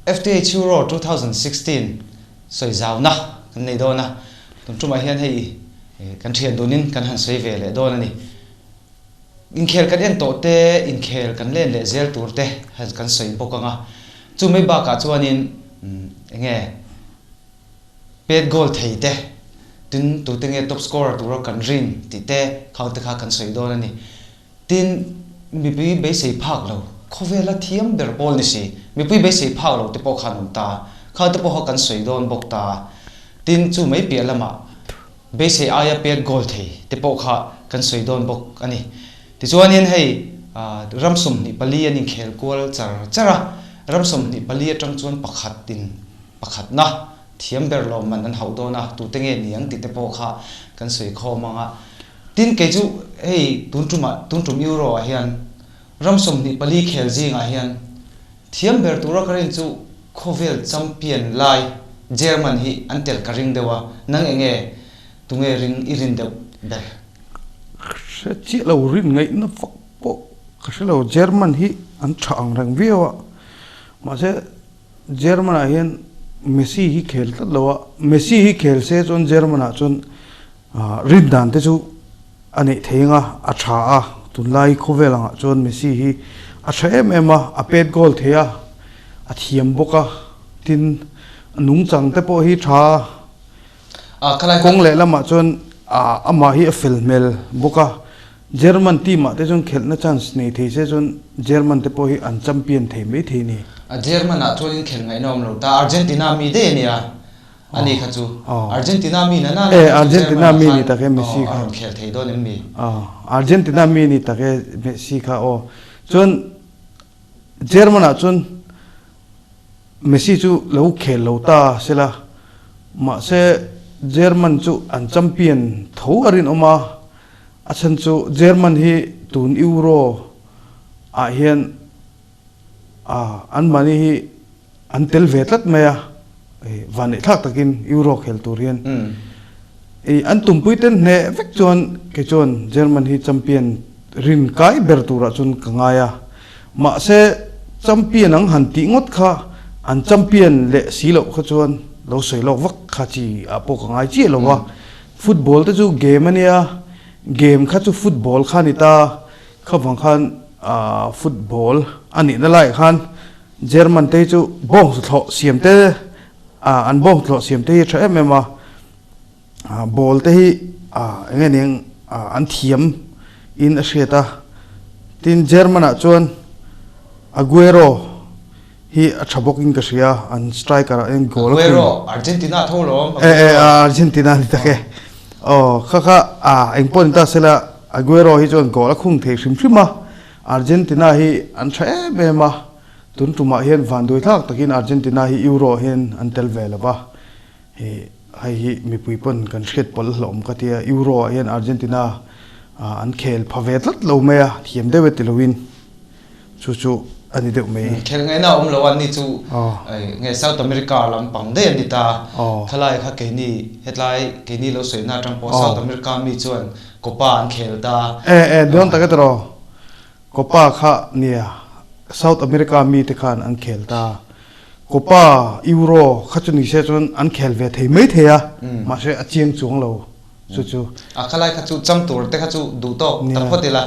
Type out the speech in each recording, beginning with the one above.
FTH Euro 2016 sawi zauna kan nei dawn a, tun tumah hian hei kan thian dunin kan han sawi ve leh dawn a ni. Inkhel kan en tawh te, inkhel kan len leh zel tur te han kan sawi bawk ang a, chu mai bakah chuanin enge pet goal thei te, tin tute nge top scorer tura kan rin tih te khang te kha kan sawi dawn a ni. Tin, mipui beisei phak lo, khawvela thiam ber pawl ni si, mipui beisei phak lo te pawh khan awm ta, kha te pawh kha kan sawi dawn bawk ta. Tin, chu mai piah lamah beisei aia pet goal thei te pawh kha kan sawi dawn bawk a ni. Tichuanin hei ram 24 an inkhel kual char char a, ram 24 atang chuan pakhatin pakhatna thiam ber lawmman an hauh dawn a, tute nge niang tih te pawh kha kan sawi khawm ang a. Tin, kei chu hei tun tumah, tun tum Euro ah hian ram 24 khel zingah hian thiam ber tura ka rin chu khawvel champion lai German hi an tel ka ring deuh a, nang eng nge tunge ring i rin deuh ber? Hre chiah lo, rin ngaihna fak pawh ka hre lo, German hi an tha ang reng viau a, mahse German ah hian Messi hi khel tlat lo a, Messi hi khel se chuan German ah chuan Rin dan te chu a neih thei anga a tha a, tunlai khawvel angah chuan Messi hi a tha em em a, a pet goal thei a, a thiam bawk a, tin a nungchang te pawh hi tha a, kawng lehlamah chuan amah hi a fel hmel bawk a, German team ah te chuan khelhna chance nei thei se chuan German te pawh hi an champion thei mai thei a ni. German ah chuan in khelh ngaihna awm lo ta, Argentina mi daih a nia. A ni kha chu Argentina mi nana e Argentina mi ni tak e Messi kha a rawn khel thei dawn em mi? Argentina mi ni tak e Messi kha aw. Chuan German ah chuan Messi chu lo khel lo ta sela mahse German chu an champion tho a rinawm a, a chhan chu German hi tun Euro ah hian an mahni hi an tel ve tlat mai a, vanneih thlak takin Euro khel tur hian an tumpui ten hneh vek chuan kei chuan German hi champion rin kai ber turah chuan ka ngai a, mahse champion ang han tih ngawt kha an champion leh si loh kha chuan lo sawi lawk vak kha chi ah pawh ka ngai chiah lo a, football te chu game a nia, game kha chu football kha a ni ta, kha vang khan football a nihna laiah khan German te hi chu bawng thlawh siam te an bawng thlawh siam te hi a tha em em a, ball te hi eng nge ning an thiam in a hriat a, tin German ah chuan Aguero hi a tha bawk in ka hria an striker ah hian goal a khung. Aguero Argentina tho lawm Aguero. E e Argentina ni tak e aw kha kha eng pawh ni ta sela Aguero hi chuan goal a khung thei hrim hrim a. Argentina hi an tha em em a, tun tumah hian vanduai thlak takin Argentina hi Euro ah hian an tel ve lo va, hei hi mipui pawn kan hriat pawlh hlawm ka tia, Euro ah hian Argentina an khel pha ve tlat lo mai a, thiam deuh e ti loin chu chu a ni deuh mai. Khel ngaihna a awm lo a, ni chu nge South America lampang daih a ni ta, khalai kha keini hetlai keini lo sawina atang pawh South America mi chuan Copa an khel ta. E e dawn tak e tiraw Copa kha nia South America mi te khan an khel ta. Copa Euro kha chu ni se chuan an khel ve thei mai thei a mahse a chiang chuang lo chu chu. A khalai kha chu cham tur te kha chu duh tawk tak phawt ila.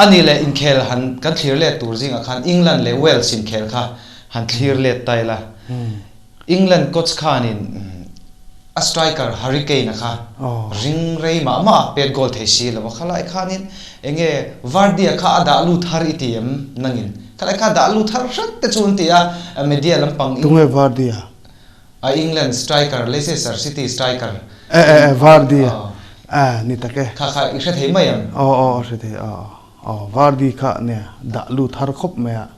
A ni leh inkhel han kan thlir let tur zingah khan England leh Wales inkhel kha han thlir let ta ila. England coach khanin. A striker Harry Kane-a kha ring rei mah mah a pet goal thei si lo a, khalai khanin enge Vardy-a kha a dah lut har i ti em nangin khalai kha a dah lut har hret te chu an ti a, media lampang in. Tunge Vardy-a? A England striker, Leicester City striker. E e e Vardy-a a ni tak e. Kha kha i hre thei mai em? Aw aw a hre thei aw aw Vardy kha nia dah lut har khawp mai a,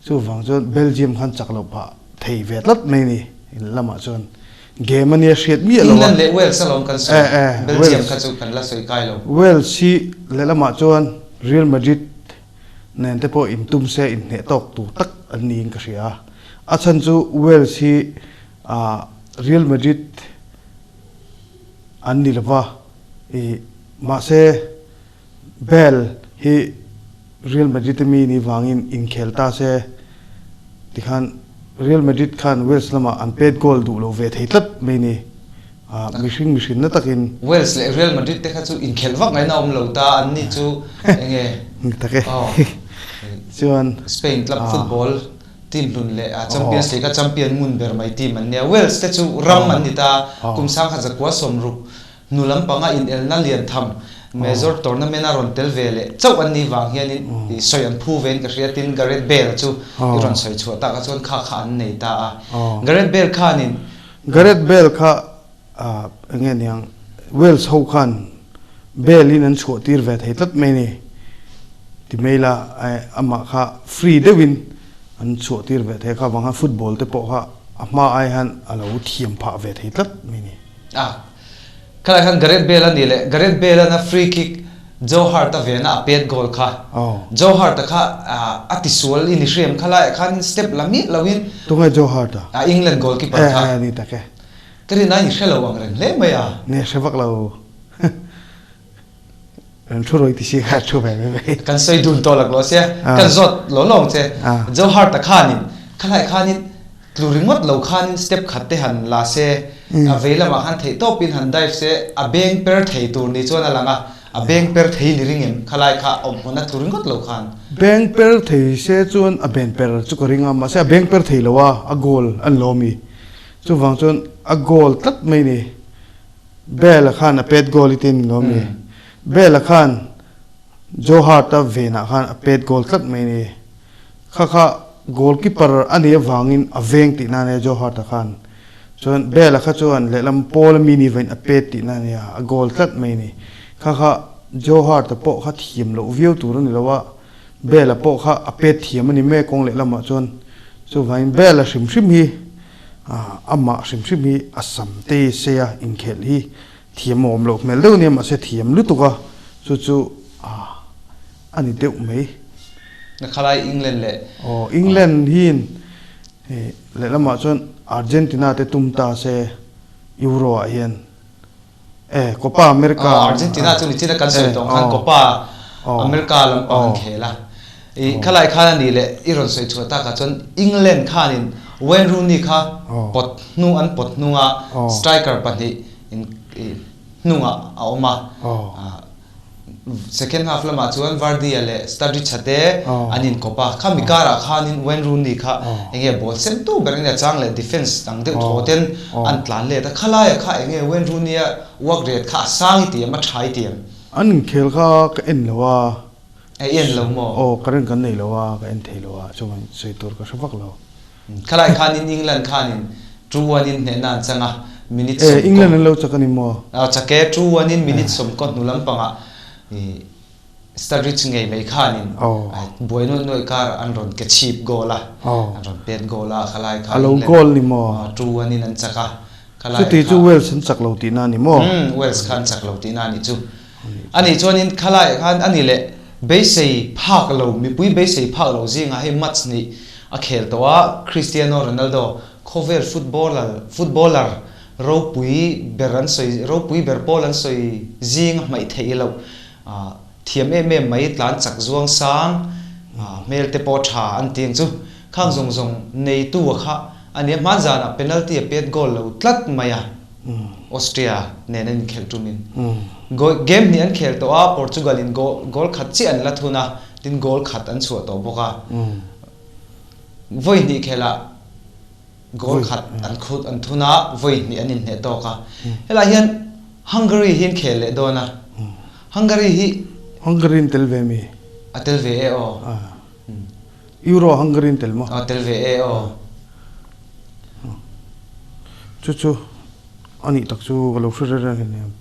chuvang chuan Belgium khan chak loh phah thei ve tlat mai ni in lamah chuan. Game a nia hriat miah lo a. England leh Wales alawm kan sawi. Belgium kha chu kan la sawi kai lo. Wales hi lehlamah chuan Real Madrid nen te pawh intum se inhneh tawk tur tak an niin ka hria a. A chhan chu Wales hi Real Madrid an ni lova i mahse Bale hi Real Madrid a mi nih vangin inkhel ta se tikhan Real Madrid khan Wales lamah an pet goal duh lo ve thei tlat mai ni. Mihring mihrinna takin. Wales leh Real Madrid te kha chu inkhelh vak ngaihna awm lo ta, an ni chu enge? Tak e. Chuan. Spain club football team hlun leh Champions League a champion ngun ber mai team an nia. Wales te chu ram an ni ta, kum sangkhat zakua 60 Hnu lampanga inelna lian tham Major tournament a rawn tel ve leh chauh an nih vang hianin i sawi an phu vein ka hria tin Gareth Bale chu i rawn sawi chhuah tak a chuan kha kha an nei ta a. Gareth Bale khanin. Gareth Bale kha enge niang Wales ho khan Bale in an chhuah tir ve thei tlat mai ni ti mai la amah kha free deuhin an chhuah tir ve thei kha vang khan football te pawh kha a hma ai hian a lo thiam phah ve thei tlat mai ni. A, khalai khan Gareth Bale a ni leh, Gareth Bale an a free kick Joe Hart a vena a pet goal kha. Joe Hart a kha a tisual i ni hriam khalaiah khan step la miah loin. Tunge Joe Hart a? A England goalkeeper kha. E, e, ni tak e. Ka rin aiin i hre lo ang reng hle mai a. Ni, hre vak lo. An thu rawi ti si kha thu ve mai mai. Kan sawi dun tawh lak lo sia, kan zawt lo lo ang che. Joe Hart-a khanin, khalai khanin tlu ringawt lo khanin step khat te han la se, a vei lamah khan theih tawpin han dive se, a beng per thei tur ni chuan a lang a, a beng per thei ni ring em khalai kha awm hmun a tlu ringawt lo khan. Beng per thei se chuan a ben per chu ka ring a, mahse a beng per thei lo a, a goal an lo ami. Chuvang chuan a goal tlat mai ni. Bell-a khan a pet goal i tin lo mi? Bell-a khan Joe Hart-a venah khan a pet goal tlat mai ni. Kha kha goalkeeper a nih avangin a veng tihna a nia Joe Hart-a khan. Chuan Bell-a kha chuan lehlam pawl a mi nih vain a pet tihna a nia, a goal tlat mai ni. Kha kha Joe Hart-a pawh kha thiam loh viau tur a ni lo a, Bell-a pawh kha a pet thiam a ni mai kawng lehlamah chuan. Chuvangin Bell-a hrim hrim hi Amah hrim hrim hi a sam te sei a inkhelh hi thiam a awm loh hmel deuh nia mahse thiam lutuk a chu chu a ni deuh mai. Na khalai England leh. Aw England hian lehlamah chuan Argentina te tum ta se Euro ah hian. E, Copa America. Aw, Argentina chu nichina kan sawi tawh ang khan Copa America lampang an khel a. I khalai khan a nih leh i rawn sawi chhuah takah chuan England khanin Wayne Rooney kha pawt hnu an pawt hnunga striker pahnih in hnungah a awm a. Second half lamah chuan Vardy-a leh Sturridge-a te an inkawp a, khami karah khanin Wayne Rooney kha enge ball sen tu ber enge chang leh defence dang deuh thaw ten an tlan let a, khalaia kha enge Wayne Rooney-a work rate kha a sang i ti em, a tha i ti em? An inkhel kha ka en lo a. E i en lo maw? Aw, current kan nei lo a, ka en thei lo a, chuan sawi tur ka hre vak lo. Khalai khanin England khanin 2-1 in hnehna an chang a, minute sawmkaw. Eh, England an lo chak a ni maw? Aw, chak e, 2-1 in minute sawmkaw hnu lampangah Sturridge ngei mai khanin buai nuaih nuaih kar an rawn ke chhip goal a, an rawn pet goal a, khalai kha A lo goal ni maw? 2-1 in an chak a, khalai kha. Chuti chu Wales an chak lo tihna a ni maw? Umm, Wales kha an chak lo tihna a nih chu. A nih chuanin khalaiah khan a ni leh beisei phak lo, mipui beisei phak lo zingah hei match nih a khel tawh a, Cristiano Ronaldo khawvel footballer footballer ropui ber an sawi ropui ber pawl an sawi zing a hmaih theih loh thiam em em mai tlan chak zuang sang hmel te pawh tha an ti ang chu khang zawng zawng neitu a kha a nia hman zanah penalty a pet goal lo tlat mai a Austria nen an inkhelh tumin game hnih an khel tawh a Portugal in goal khat chiah an la thun a tin goal khat an chhuah tawh bawk a. Vawi hnih khelah Goal khat an khut an thun a, vawi hnih an inhneh tawk a. Helaiah hian Hungary hi an khel leh dawn a. Hungary hi. Hungary an tel ve mi? A tel ve e aw. Euro Hungary an tel maw? A tel ve e aw. Chu chu a nih tak chu ka lo hre reng reng hleinem.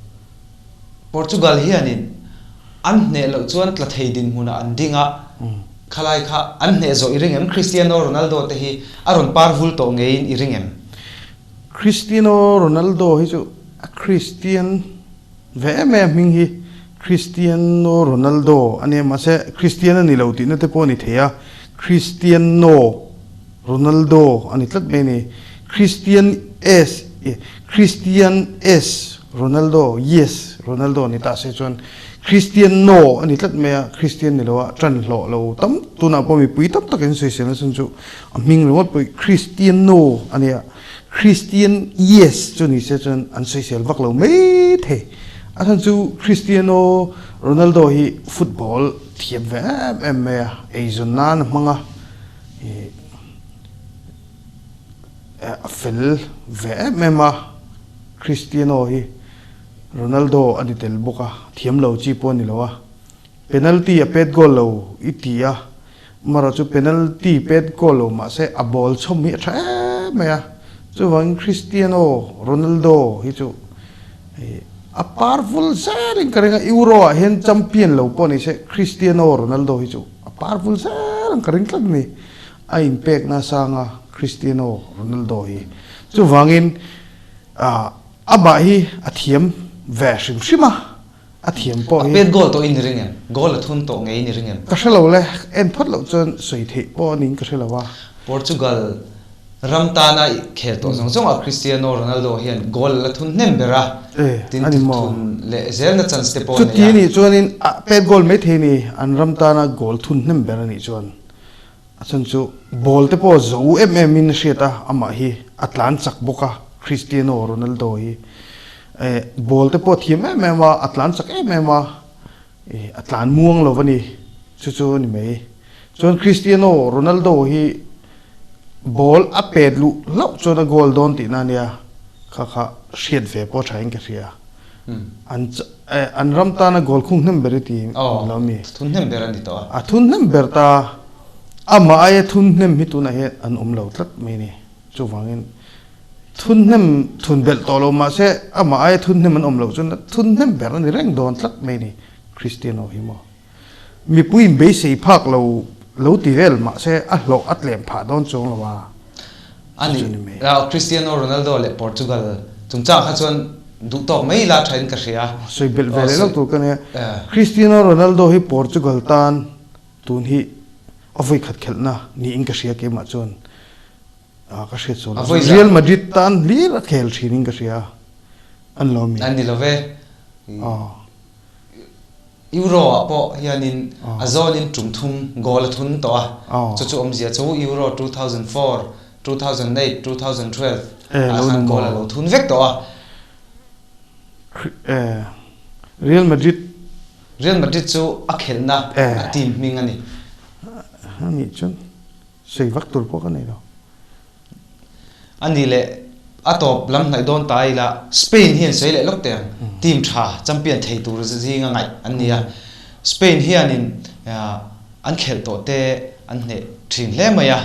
Portugal hianin an hneh loh chuan tla thei dinhmunah an ding a, khalai kha an hneh zawh i ring em? Cristiano Ronaldo te hi a rawn par vul tawh ngeiin i ring em? Cristiano Ronaldo hi chu a Christian ve em em hming hi Cristiano Ronaldo a nia mahse Christian a ni lo tihna te pawh a ni thei a, Cristiano Ronaldo a ni tlat mai a ni. Christian S Christian S Ronaldo yes Ronaldo ni ta se chuan Christian no a ni tlat mai a, Christian ni lo a tan hlawh lo tam tunah pawh mipui tam takin sawisel nasa chu a hming ringawt pawh hi Christian no a nia. Christian yes chu ni se chuan an sawisel vak lo mai thei. A chhan chu Cristiano Ronaldo hi football thiam ve em em mai a, eizawn nan a hmang a. A fel ve em em a, Cristiano hi Ronaldo a ni tel bawk a, thiam lo chi pawh a ni lo a, penalty a pet goal lo i ti a, amaherawh chu penalty pet goal lo mahse a ball chhawm hi a tha em mai a, chuvangin Cristiano Ronaldo hi chu a par vul zelin ka ring a, Euro ah hian champion lo pawh ni se Cristiano Ronaldo hi chu A par vul zel ang ka ring tlat a ni. A inpek nasa anga Cristiano Ronaldo hi. Chuvangin amah hi a thiam ve hrim hrim a, a thiam pawh hi. A pet goal tawh i ni ring em? Goal a thun tawh ngei i ni ring em? Ka hre lo le, en phawt loh chuan sawi theih pawh a niin ka hre lo a. Portugal Ram tana khel tawh zawng zawngah Cristiano Ronaldo hian goal a la thun hnem ber a, tin thun leh zelna chance te pawh a nei a. Chuti anih chuanin a pet goal maithei ni, an ram tana goal thun hnem ber anih chuan a chhan chu ball te pawh zo em em in a hriat a, amah hi a tlan chak bawk a, Cristiano Ronaldo hi ball te pawh a thiam em em a, a tlan chak em em a, a tlan muang lo a ni, chu chu a ni mai. Chuan Cristiano Ronaldo hi ball a pet luh hlauh chuan a goal dawn tihna a nia, kha kha hriat ve pawh thain ka hria. An an ram tana goal khung hnem ber i ti lo mi? Thun hnem ber a ni tawh a. A thun hnem ber ta, amah aia thun hnem hi tunah hian an awm lo tlat mai ni. Chuvangin thun hnem thun belh tawh lo mahse amah aia thun hnem an awm loh chuan thun hnem ber a ni reng dawn tlat mai ni Cristiano hi maw. Mipui in beisei phak lo lo ti vel mahse a hlawh a tlem phah dawn chuang lo a, A ni, Cristiano Ronaldo leh Portugal chungchang kha chuan duh tawk mai ila thain ka hria. Sawi belh ve leh lo tur ka nia. Cristiano Ronaldo hi Portugal tan tun hi a vawikhat khelhna niin ka hria keimah chuan ka hriat sawn lo. Real Madrid tan hlir a khel thinin ka hria an lo mi. An ni lo ve. Euro ah pawh hianin a zawnin tum thum goal a thun tawh a, chu chu awmzia chu Euro 2004, 2008, 2012 ah khan goal a lo thun vek tawh a. Real Madrid. Real Madrid chu a khelhna a team hming a ni. Anih chuan sawi vak tur pawh ka nei lo. A nih leh a tawp lam hnaih dawn ta ila Spain hian sawi leh lawk teh ang. Team tha champion thei tur zinga ngaih an ni a. Spain hianin an khelh tawh te an hneh thin hle mai a.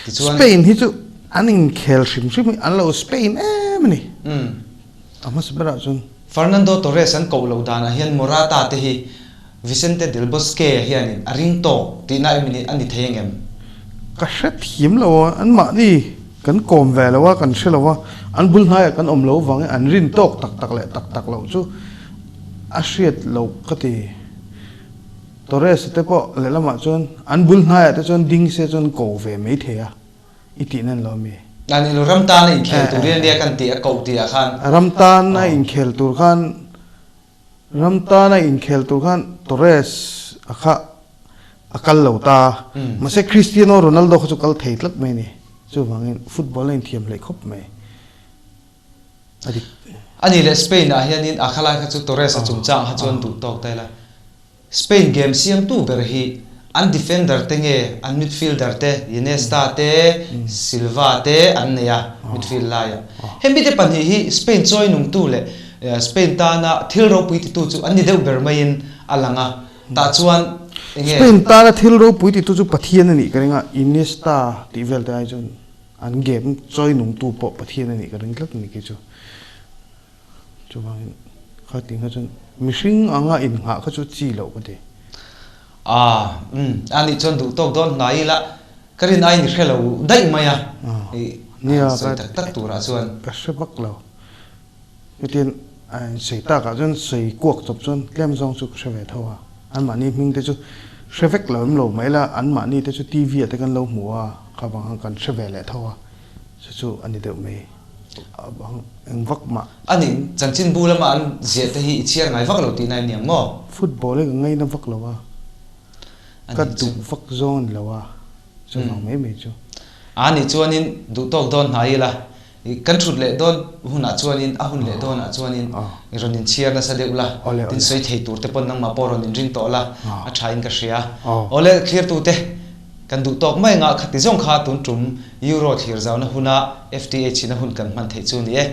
Tichuan. Spain hi chu an inkhel hrim hrim hi an lo Spain em a ni. A hmasa berah chuan. Fernando Torres an koh loh danah hian Morata te hi Vicente del Bosque hianin a ring tawk tihna em a ni thei angem? Ka hre thiam lo a, anmahni kan kawm ve lo a, kan hre lo a, an bul hnaiah kan awm lo vangin an rin tawk tak tak leh tak tak loh chu a hriat loh ka ti. Torres te pawh lehlamah chuan an bul hnaiah te chuan ding se chuan ko ve mai thei a, i tih nan lo mi? A ni lo, ram tan a inkhel tur hi a nia kan tih a koh tihah khan. Ram tan a inkhel tur khan Ram tana inkhel tur khan Torres a kha a kal lo ta. Mahse Cristiano Ronaldo kha chu kal thei tlat mai a ni. Chuvangin football a inthiam hleih khawp mai. A dik. A nih leh Spain ah hianin a khalai kha chu Torres a chungchang kha chuan duh tawk ta ila. Spain game siamtu ber hi. An defender te nge an midfielder te Iniesta te Silva te an nei a midfield laiah. Hemi te pahnih hi Spain chawi nungtu leh Spain tana thil ropui titu chu an ni deuh ber maiin a lang a, tah chuan enge. Spain tana thil ropui titu chu Pathian a nih ka ring a, Iniesta tih vel te ai chuan an game chawi nungtu pawh Pathian a nih ka ring tlat a ni kei chu. Chuvangin kha tih kha chuan mihring anga innghah kha chu chi loh ka ti. Ah, umm, a nih chuan duh tawk dawn hnai ila ka rin aiin i hre lo daih mai a, i Nia, sawi tak tak turah chuan. Ka hre vak lo. Hetiang a insawi takah chuan sawi kuak chawp chuan tlem zawng chu ka hre ve tho a. Anmahni hming te chu hre vek lo em lo mai ila anmahni te chu TV ah te kan lo hmu a, kha vang khan kan hre ve leh tho a, chu chu a ni deuh mai. Eng vak mah. A nih, chanchinbu lama an ziah te hi i chhiar ngai vak lo tihna i ni ang maw? Football hi ka ngaina vak lo a, ka duh vak zawng a ni lo a, chuvang mai mai chu. A nih chuanin duh tawk dawn hnai ila, kan thut leh dawn hunah chuanin a hun leh dawnah chuanin i rawn inchhiar nasa deuh la, tin sawi thei tur te pawn nangmah pawh rawn inring tawh la, a thain ka hria. Awle, thlirtute. Kan duh tawk mai anga khati zawng kha tun tum Euro thlir zauna huna FTH in a hun kan hman theih chu a ni e.